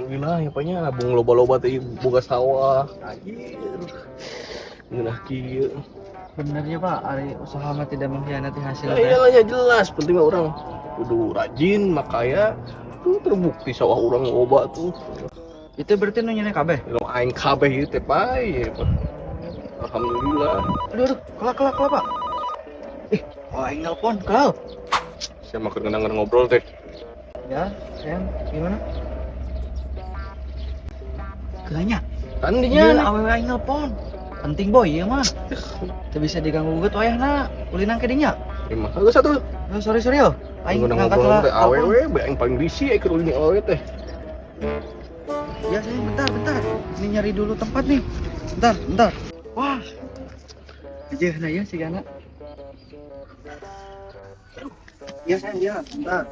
Alhamdulillah ya, pokoknya nabung loba-loba teh boga sawah. Anjir. Ngeunah kieu. Benernya, Pak, ari usaha mah tidak mengkhianati hasil Ya teh. iyalah ya, jelas, penting mah urang kudu rajin, makanya tuh terbukti sawah urang loba tuh. Itu berarti nu nyene kabeh. Nu aing kabeh ieu teh, pai. Alhamdulillah. Aduh, aduh, kelak, kelak, kelak, Pak. Ih, oh, aing nelpon, kelak. Saya mah keur ngobrol teh. Ya, sayang, gimana? Gelanya. Kan Iya, dinya. Awewe aing nelpon. Penting, boy, ieu mah. Teu bisa diganggu gugat wayahna. Ulinan ke dinya. Emang geus atuh. Oh, sorry, sorry yo. Aing Aing ngangkat ngobrol lah teh telepon. Awewe bae aing paling risih keur ulin awewe teh. Ya sayang, bentar, bentar. Ini nyari dulu tempat nih. Bentar, bentar. Wah. Aja, nah ya si Gana. Iya sayang, ya, bentar.